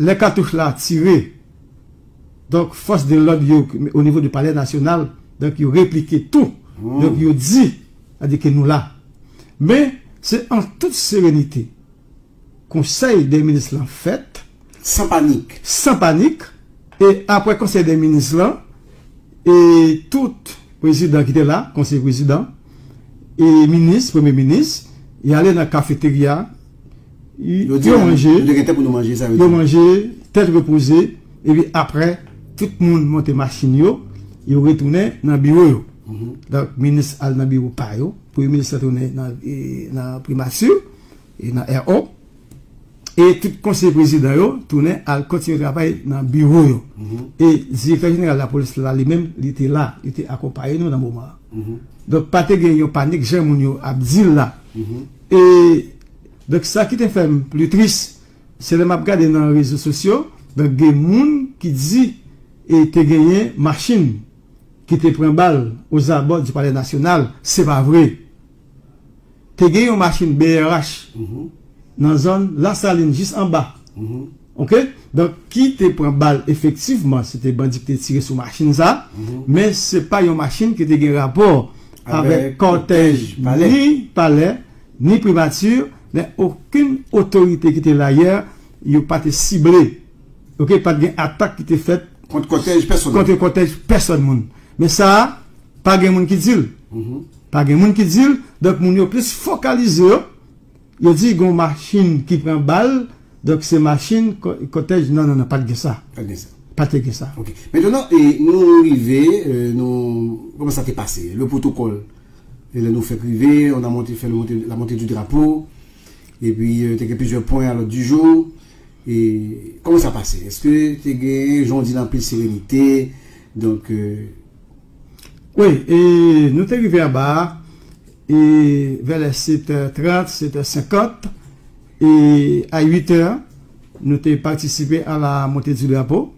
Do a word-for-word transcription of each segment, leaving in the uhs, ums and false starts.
lè katouch la tire, donk, fòs de lòd yo, o nivo de Palè Nasyonal, donk, yo replike tou. Donk, yo di, sa di ke nou la. Men, se an tout serenite, Konsèy dè Minis lan fèt. San panik. San panik. E apre Konsèy dè Minis lan, e tout prezidan ki te la, konsèy prezidan, e minis, premye minis, y ale nan kafeterya, y- Yo di yo nou, manje, nou te gen tan pou nou manje, sa vle yo di. Manje, tèt repoze, epi apre, tout moun monte machin yo, yo retounen nan biwo yo. Donk, minis al nan biwo pa yo, premye minis la tounen nan, e, nan primati, e nan R O. E tout konseye prezidan yo tounen al kontinye travay nan biwo yo. E direktè jeneral lapolis la, li menm, li te la, li te akonpaye nou nan moman an. Donk, pa te gen yon panik, jan moun yo ap di l la. E, donk, sa ki te fè m pli tris, se lè m ap gade nan rezo sosyo, donk, gen moun ki di, e te genyen machin ki te pran bal ozabò di Palè Nasyonal, se pa vre. Te gen yon machin B R H nan zòn Lasalin, jis anba. Oke? Donk, ki te pran bal, efektivman, se te bandi ki te tire sou machin sa, men se pa yon machin ki te gen rapò avèk kòtèj ni palè, ni primati, men okenn otorite ki te la yè, yo pa te sible. Oke? Pa t gen atak ki te fèt kont kòtèj pèsonn. Kont kòtèj pèsonn moun. Men sa a, pa gen moun ki di l. Pa gen moun ki di l. Donk, moun yo plis fokalize yo. Yo di gon machin ki pran bal. Donk, se machin kò- kòtèj. Non, non, non, pa t gen sa. Pa t gen sa. Pa te gen sa. Ok. Mentnan, e, nou rive, e, nou, kòman sa te pase? Le protokòl. E lè nou fèk rive, on a monté, fè le monté, la montée du drapeau. Epi, e, te gen plizyè pwen a l'ordre du jour. E kòman sa pase? Èske te gen, jan w di l, anpil serenite? Donk, e, Wi, e nou te rive anba a, e vè lè sèt è trant, sèt è senkant, e a uit è, nou te patisipe a la montée du drapeau.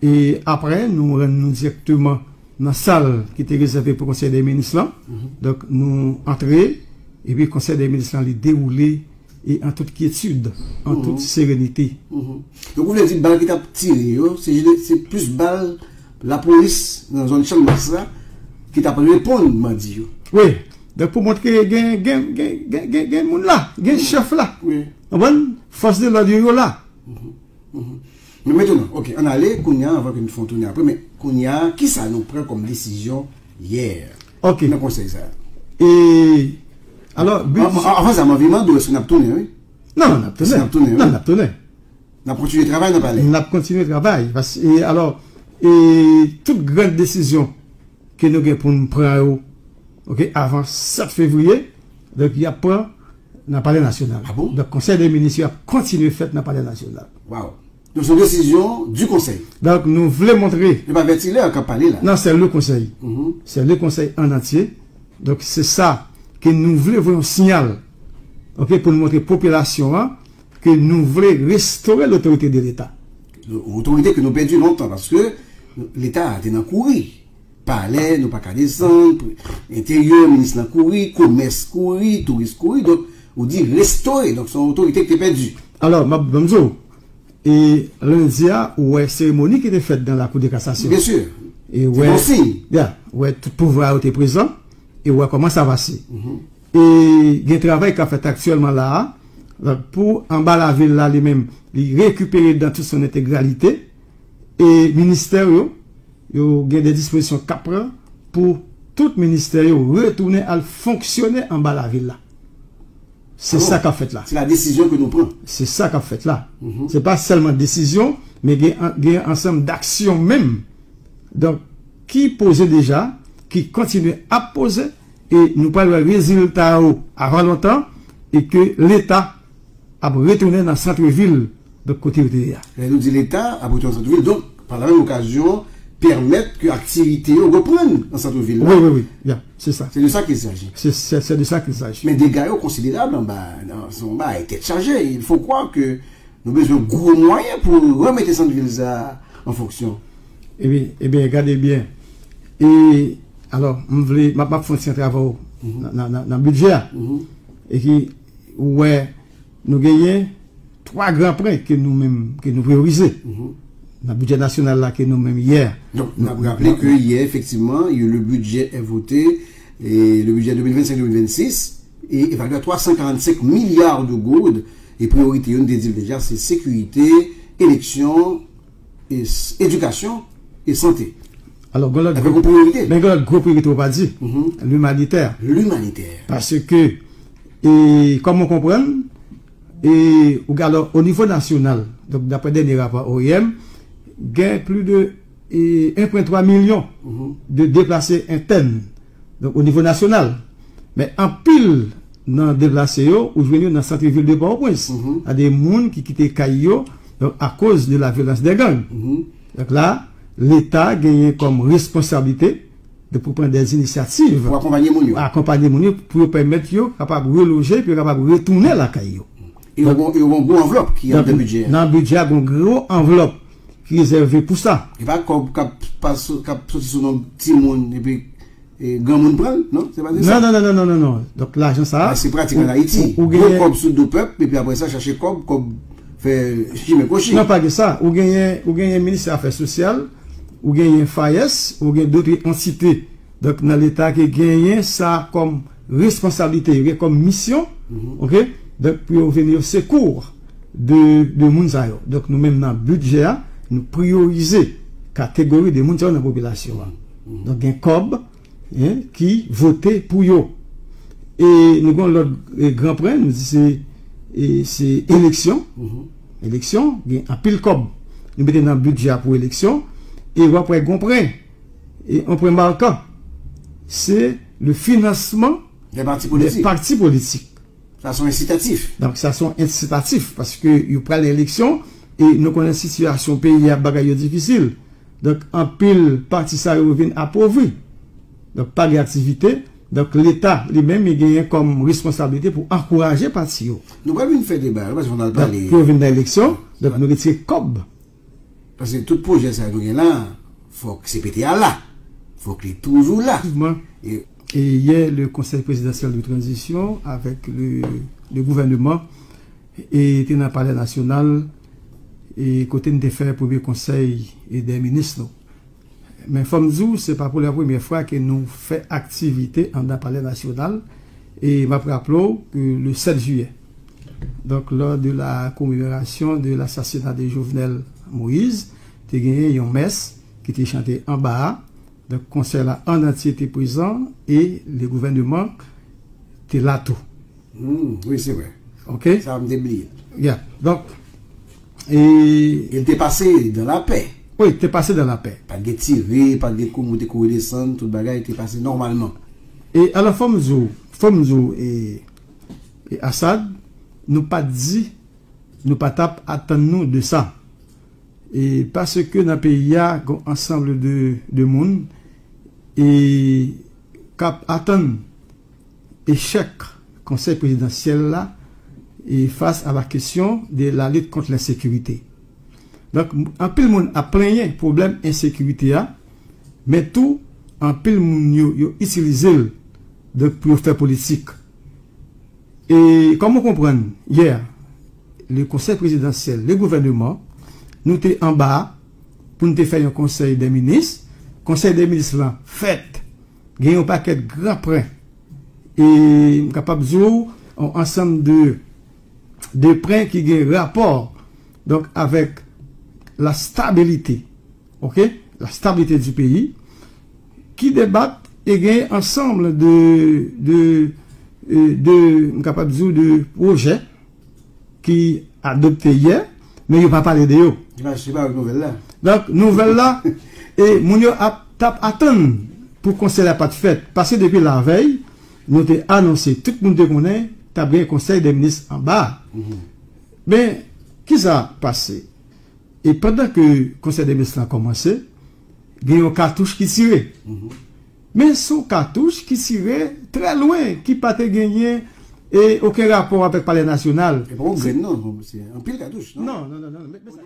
E apre, nou rann nou dirèkteman nan sal ki te rezève pou Konsèy dè Minis lan. Donk, nou antre, epi Konsèy dè Minis lan, li dewoule, e an tout kyetid, an tout serenite. Donk, ou vle di bal ki t ap tire yo, se, se plis bal lapolis nan zòn Channmas la ki t ap reponn bandi yo? Wi. Donk, pou montre gen, gen, gen, gen, gen, gen moun la, gen chèf la. Wi. Konprann? Fòs de lòd yo, yo la. Men mentnan, ok, ann ale kounye a, anvan ke nou fè yon tounen apre, men kounye a, kisa nou pran kòm desizyon yè Ok. nan konsèy sa a? E, alò, An- an- Anvan sa, m anvi mande w, èske n ap tounen, wi? Non, n ap tounen. Èske n ap tounen, wi? Non, n ap tounen. N ap kontinye travay nan palè? N ap kontinye travay. Pas-, e, alò, e, tout gran desizyon ke nou gen pou n pran yo, ok, avan sèt fevriye, donk, y ap pran nan Palè Nasyonal. Ah bon? Donk, Konsèy dè Minis yo ap kontinye fèt nan Palè Nasyonal. Waw. Donk, se yon desizyon du Conseil. Donk, nou vle montre. E pa Vètilè k ap pale la. Non, se le Conseil. Se le Conseil en entier. Donk, se sa ke nou vle voye yon siyal, ok, pou nou montre popilasyon an ke nou vle restore lotorite de Leta. Otorite ke nou pèdi lontan, paske Leta a te nan kouri. Palè, nou pa ka desann, enteryè, minis lan kouri, komès kouri, touris kouri, donk, ou di restore, donk, se yon otorite ki te pèdi. Alò, m ap, ban m di w, e lendi a, ou wè seremoni ki te fèt nan lakou de kasasyon. Byen si. E ou wè, ya, ou wè tout pouvwa yo te prezan, e ou wè kòman sa pase. E gen travay k ap fèt aktyèlman la a, pou anba lavil la li menm, li rekipere dans toute son intégralité, e ministè yo, yo gen de dispozisyon k ap pran pou tout ministè yo retounen al fonksyone anba lavil la. Se sa k ap fèt la. Se la desizyon ke nou pran. Se sa k ap fèt la. Se pa sèlman desizyon, men gen, gen ansanm daksyon menm. Donk, ki poze deja, ki kontinye ap poze, e nou pral wè rezilta yo avan lontan, e ke Leta ap retounen nan sant vil, donk kote yo te ye a. Lè nou di Leta ap retounen nan sant vil, donk, pa la menm okazyon, pèmèt ke aktivite yo reprann nan sant vil la. Wi, wi, wi. Ya, se sa. Se de sa qu'il s'agit. Se, se, se de sa qu'il s'agit. Men dega yo konsiderab anba, nan, se yon bagay tèt chaje. Il faut croire que nou bezwen gwo mwayen pou remete sant vil sa a an fonksyon. Ebyen, ebyen, gade byen. E, alò, m vle, m ap, m ap fè yon ti antre avè w nan, nan, nan, nan bidjè a. E ki, ou wè, nou genyen twa gran pwen ke nou menm, ke nou priyorize nan bidjè nasyonal la ke nou menm yè. Donk, n ap raple ke yè, efektivman, le budget est voté, et le budget deux mille vingt-cinq deux mille vingt-six, e evalye a twa san karannsenk milya de goud, e priyorite yo, nou te di l deja, se sekirite, eleksyon, e s- edikasyon e sante. Alò, gen lòt Avèk gwo, yon priyorite. Men gen lòt gwo priyorite ou pa di, limanitè. Limanitè. Paske, e, kòm ou konprann, e, ou gen alò, o nivo nasyonal, donk, daprè dènye rapò O I M, gen plis de, e, en pwen twa milyon de deplase entèn, donk, o nivo nasyonal. Men anpil nan deplase yo, ou jwenn yo nan sant vil de Pòtoprens. A de moun ki kite kay yo, donk, akoz de la violence des gangs. Donk la, Leta genyen kòm responsablite de pou pran de inisyativ Pou akonpanye moun yo. akonpanye moun yo, pou yo pèmèt yo kapab reloje, pou yo kapab retounen lakay yo. E yo gon, e yo gon gwo anvlòp ki anndan Donk, bidjè a. nan bidjè a, gon gwo anvlòp ki rezève pou sa. E pa kòb k ap pas- k ap soti sou non timoun epi e, granmoun pran l, non? Se pa de sa? Non, non, non, non, non, non. Donk, lajan sa a, Paske pratik ou, an Ayiti, ou, ou pran genyen kòb sou do pèp, epi apre sa, chache kòb, kòb fè chimen kwochi. Non, pa gen sa. Ou genyen, ou genyen Ministè Afè Sosyal, ou genyen FAES, ou gen dòt antite, donk, nan Leta ki genyen sa kòm responsablite, yo gen kòm misyon, oke? Donk, pou yo vini o sekou de, de moun sa yo. Donk, nou menm nan bidjè a, nou priyorize kategori de moun sa yo nan popilasyon an. Donk, gen kòb, en, ki vote pou yo. E nou gen lòt, e, gran pwen, nou di se, e, se eleksyon. Eleksyon, gen anpil kòb nou mete nan bidjè a pou eleksyon. E w ap wè gen pwen, e, yon pwen makan, se le finansman Des partis de politiques. pati politik. Sa se yon ensitatif. Donk, sa se yon ensitatif, paske yo pral eleksyon, e nou konnen sitiyasyon peyi a, bagay yo difisil. Donk, anpil pati sa yo vin apovri. Donk, pa gen aktivite. Donk, Leta, li menm, li genyen kòm responsablite pou ankouraje pati yo. Nou pral vin fè deba, nou pral vin Donk, pale. pou yo vin nan eleksyon, donk, nou retire kòb. Paske tout pwojè sa yo nou gen la, fòk C P T A la. Fòk li toujou la. Efektivman. E E yè, le Conseil présidentiel de transition avec le, le gouvernement e te nan Palè Nasyonal, e kote n te fè premye konsèy e dè minis nou. Men fò m di w, se pa pou la premyè fwa ke nou fè aktivite anndan Palè Nasyonal. E m ap raple w ke le sèt jiyè, donk, lors de la commémoration de l'assassinat de Jovenel Moïse, te genyen yon mès ki te chante anba a. Donk, konsèy la an antye te prezan e le gouvèneman te la tou. Hmm, wi, se vre. Oke? Sa, m te bliye. Yeah. Donk, e E l te pase dan lapè. Wi, te pase dan lapè. Pa t gen tire, pa t gen kou moute, kou redesann, tout bagay te pase nòmalman. E alò, fò m di w, fò m di w, e, e Assad, nou pa t di, nou pa t ap atann nou de sa. E paske nan peyi a, gon ansanm de, de moun, e k ap atann echèk konsèy prezidansyèl la, e fas a la kesyon de la lit kont lensekirite. Donk, anpil moun ap plenyen pwoblèm ensekirite a, men tou, anpil moun yo, yo itilize l, donk, pou yo fè politik. E kòm ou konprann, yè, le konsèy prezidansyèl, le gouvèneman, nou te anba pou n te fè yon konsèy dè minis. Konsèy dè minis lan fèt, gen yon pakèt gran pwen. E m kapab di w, yon ansanm de, de pwen ki gen rapò, donk, avèk la stabilité, oke, la stabilité du pays, ki debat e gen ansanm de, de, e, de, m kapab di w, de pwojè ki adopte yè, men yo pa pale de yo. Se pa, se pa nouvèl la. Donk, nouvèl la, e moun yo ap, t ap atann pou konsèy la pa t fèt. Paske depi lavèy, nou te anonse, tout moun te konnen, t ap gen konsèy dè minis anba. Men, ki sa pase? E pandan ke konsèy dè minis lan kòmanse, gen yon katouch ki tire. Men se yon katouch ki tire trè lwen, ki pa te genyen e okenn rapò avèk Palè Nasyonal. E pa yon grenn, non, se anpil katouch, non? Non, non, non, non. Men, men sa